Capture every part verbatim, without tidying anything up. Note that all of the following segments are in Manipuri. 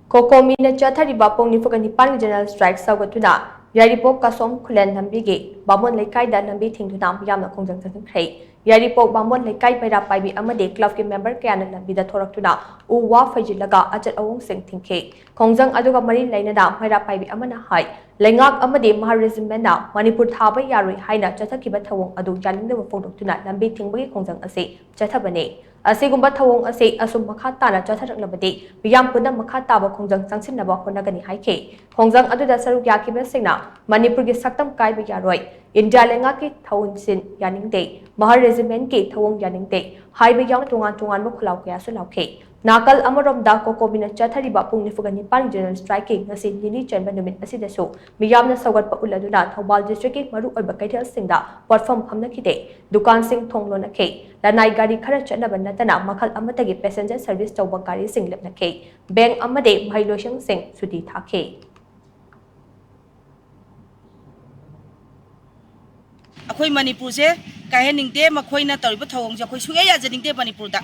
ꯀꯣꯀꯣꯃꯤꯅ ꯆꯠꯊꯔꯤꯕ ꯄꯨꯡ ꯅꯤꯐꯨꯒ ꯅꯤꯄꯥꯟꯒꯤ general strike ꯁꯧꯒꯠꯇꯨꯅ ꯌꯥꯏꯔꯤꯄꯣꯛ ꯀꯁꯣꯝ ꯈꯨꯂꯦꯟ ꯂꯝꯕꯤꯒꯤ ꯕꯥꯃꯣꯟ ꯂꯩꯀꯥꯏꯗ ꯂꯝꯕꯤ ꯊꯤꯡꯗꯨꯅ ꯃꯤꯌꯥꯝꯅ ꯈꯣꯡꯖꯪ ꯆꯪꯁꯤꯟꯈ꯭ꯔꯦ꯫ ꯌꯥꯏꯔꯤꯄꯣꯛ ꯕꯥꯃꯣꯟ ꯂꯩꯀꯥꯏ ꯃꯩꯔꯥ ꯄꯥꯏꯕꯤ ꯑꯃꯗꯤ clubꯀꯤ member ꯀꯌꯥꯅ ꯂꯝꯕꯤꯗ ꯊꯣꯔꯛꯇꯨꯅ ꯎ ꯋꯥ ꯐꯩꯖꯤꯜꯂꯒ ꯑꯆꯠ ꯑꯋꯣꯡꯁꯤꯡ ꯊꯤꯡꯈꯤ꯫ ꯈꯣꯡꯖꯪ ꯑꯗꯨꯒ ꯃꯔꯤ ꯂꯩꯅꯅ ꯃꯩꯔꯥ ꯄꯥꯏꯕꯤ ꯑꯃꯅ ꯍꯥꯏ, ꯂꯩꯉꯥꯛ ꯑꯃꯗꯤ ꯃꯍꯥ regimentꯅ ꯃꯅꯤꯄꯨꯔ ꯊꯥꯕ ꯌꯥꯔꯣꯏ ꯍꯥꯏꯅ ꯆꯠꯊꯈꯤꯕ ꯊꯧꯑꯣꯡ ꯑꯗꯨ ꯌꯥꯅꯤꯡꯗꯕ ꯐꯣꯡꯗꯣꯛꯇꯨꯅ ꯂꯝꯕꯤ ꯊꯤꯡꯕꯒꯤ ꯈꯣꯡꯖꯪ ꯑꯁꯤ ꯆꯠꯊꯕꯅꯤ꯫ ꯑꯁꯤꯒꯨꯝꯕ ꯊꯧꯑꯣꯡ ꯑꯁꯤ ꯑꯁꯨꯝ ꯃꯈꯥ ꯇꯥꯅ ꯆꯠꯊꯔꯛꯂꯕꯗꯤ ꯃꯤꯌꯥꯝ ꯄꯨꯟꯅ ꯃꯈꯥ ꯇꯥꯕ ꯈꯣꯡꯖꯪ ꯆꯪꯁꯤꯟꯅꯕ ꯍꯣꯠꯅꯒꯅꯤ ꯍꯥꯏꯈꯤ꯫ ꯈꯣꯡꯖꯪ ꯑꯗꯨꯗ ꯁꯔꯨꯛ ꯌꯥꯈꯤꯕꯁꯤꯡꯅ ꯃꯅꯤꯄꯨꯔꯒꯤ ꯁꯛꯇꯝ ꯀꯥꯏꯕ ꯌꯥꯔꯣꯏ, ꯏꯟꯗꯤꯌꯥ ꯂꯩꯉꯥꯛꯀꯤ ꯊꯧꯑꯣꯡꯁꯤꯡ ꯌꯥꯅꯤꯡꯗꯦ, ꯃꯍꯥ regimentꯀꯤ ꯊꯧꯑꯣꯡ ꯌꯥꯅꯤꯡꯗꯦ ꯍꯥꯏꯕ ꯌꯥꯎꯅ ꯇꯣꯉꯥꯟ ꯇꯣꯉꯥꯟꯕ ꯈꯣꯜꯂꯥꯎ ꯀꯌꯥꯁꯨ ꯂꯥꯎꯈꯤ꯫ ꯅꯥꯀꯜ ꯑꯃꯔꯣꯝꯗ ꯀꯣꯀꯣꯃꯤꯅ ꯆꯠꯊꯔꯤꯕ ꯄꯨꯡ ꯅꯤꯐꯨꯒ ꯅꯤꯄꯥꯟ general strikeꯀꯤ ꯉꯁꯤ ꯅꯤꯅꯤ ꯆꯟꯕ ꯅꯨꯃꯤꯠ ꯑꯁꯤꯗꯁꯨ ꯃꯤꯌꯥꯝꯅ ꯁꯧꯒꯠꯄ ꯎꯠꯂꯗꯨꯅ ꯊꯧꯕꯥꯜ districtꯀꯤ ꯃꯔꯨꯑꯣꯏꯕ ꯀꯩꯊꯦꯜꯁꯤꯡꯗ ꯄꯣꯠꯐꯝ ꯐꯝꯅꯈꯤꯗꯦ꯫ ꯗꯨꯀꯥꯟꯁꯤꯡ ꯊꯣꯡ ꯂꯣꯟꯅꯈꯤ꯫ ꯂꯅꯥꯏ ꯒꯥꯔꯤ ꯈꯔ ꯆꯠꯅꯕ ꯅꯠꯇꯅ ꯃꯈꯜ ꯑꯃꯠꯇꯒꯤ passenger service ꯇꯧꯕ ꯒꯥꯔꯤꯁꯤꯡ ꯂꯦꯞꯅꯈꯤ꯫ Bank ꯑꯃꯗꯤ ꯃꯍꯩ ꯂꯣꯏꯁꯪꯁꯤꯡ ꯁꯨꯇꯤ ꯊꯥꯈꯤ꯫ ꯑꯩꯈꯣꯏ ꯃꯅꯤꯄꯨꯔꯁꯦ ꯀꯥꯏꯍꯟꯅꯤꯡꯗꯦ꯫ ꯃꯈꯣꯏꯅ ꯇꯧꯔꯤꯕ ꯊꯧꯑꯣꯡꯁꯦ ꯑꯩꯈꯣꯏ ꯁꯨꯛꯌꯥ ꯌꯥꯖꯅꯤꯡꯗꯦ ꯃꯅꯤꯄꯨꯔꯗ꯫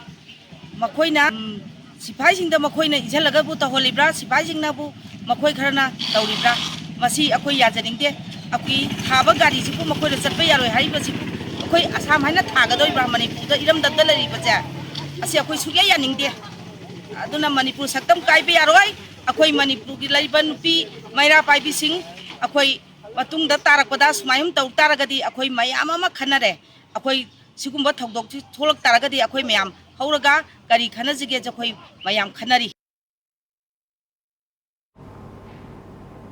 ꯃꯈꯣꯏꯅ, ꯎꯝ, ꯁꯤꯐꯥꯏꯁꯤꯡꯗ ꯃꯈꯣꯏꯅ ꯏꯟꯁꯤꯜꯂꯒꯕꯨ ꯇꯧꯍꯜꯂꯤꯕ꯭ꯔꯥ, ꯁꯤꯐꯥꯏꯁꯤꯡꯅꯕꯨ ꯃꯈꯣꯏ ꯈꯔꯅ ꯇꯧꯔꯤꯕ꯭ꯔꯥ, ꯃꯁꯤ ꯑꯩꯈꯣꯏ ꯌꯥꯖꯅꯤꯡꯗꯦ꯫ ꯑꯩꯈꯣꯏ ꯊꯥꯕ ꯒꯥꯔꯤꯁꯤꯕꯨ ꯃꯈꯣꯏꯅ ꯆꯠꯄ ꯌꯥꯔꯣꯏ ꯍꯥꯏꯔꯤꯕꯁꯤꯕꯨ ꯑꯩꯈꯣꯏ ꯑꯁꯥꯝ ꯍꯥꯏꯅ ꯊꯥꯒꯗꯧꯔꯤꯕ꯭ꯔꯥ? ꯃꯅꯤꯄꯨꯔꯗ ꯏꯔꯝꯗꯝꯗ ꯂꯩꯔꯤꯕꯁꯦ, ꯑꯁꯤ ꯑꯩꯈꯣꯏ ꯁꯨꯛꯌꯥ ꯌꯥꯅꯤꯡꯗꯦ꯫ ꯑꯗꯨꯅ ꯃꯅꯤꯄꯨꯔ ꯁꯛꯇꯝ ꯀꯥꯏꯕ ꯌꯥꯔꯣꯏ꯫ ꯑꯩꯈꯣꯏ ꯃꯅꯤꯄꯨꯔꯒꯤ ꯂꯩꯔꯤꯕ ꯅꯨꯄꯤ ꯃꯩꯔꯥ ꯄꯥꯏꯕꯤꯁꯤꯡ, ꯑꯩꯈꯣꯏ ꯃꯇꯨꯡꯗ ꯇꯥꯔꯛꯄꯗ ꯁꯨꯃꯥꯏꯅ ꯇꯧ ꯇꯥꯔꯒꯗꯤ ꯑꯩꯈꯣꯏ ꯃꯌꯥꯝ ꯑꯃ ꯈꯟꯅꯔꯦ꯫ ꯑꯩꯈꯣꯏ ꯁꯤꯒꯨꯝꯕ ꯊꯧꯗꯣꯛꯁꯤ ꯊꯣꯛꯂꯛ ꯇꯥꯔꯒꯗꯤ ꯑꯩꯈꯣꯏ ꯃꯌꯥꯝ ꯍꯧꯔꯒ ꯀꯔꯤ ꯈꯟꯅꯁꯤꯒꯦꯁꯦ ꯑꯩꯈꯣꯏ ꯃꯌꯥꯝ ꯈꯟꯅꯔꯤ꯫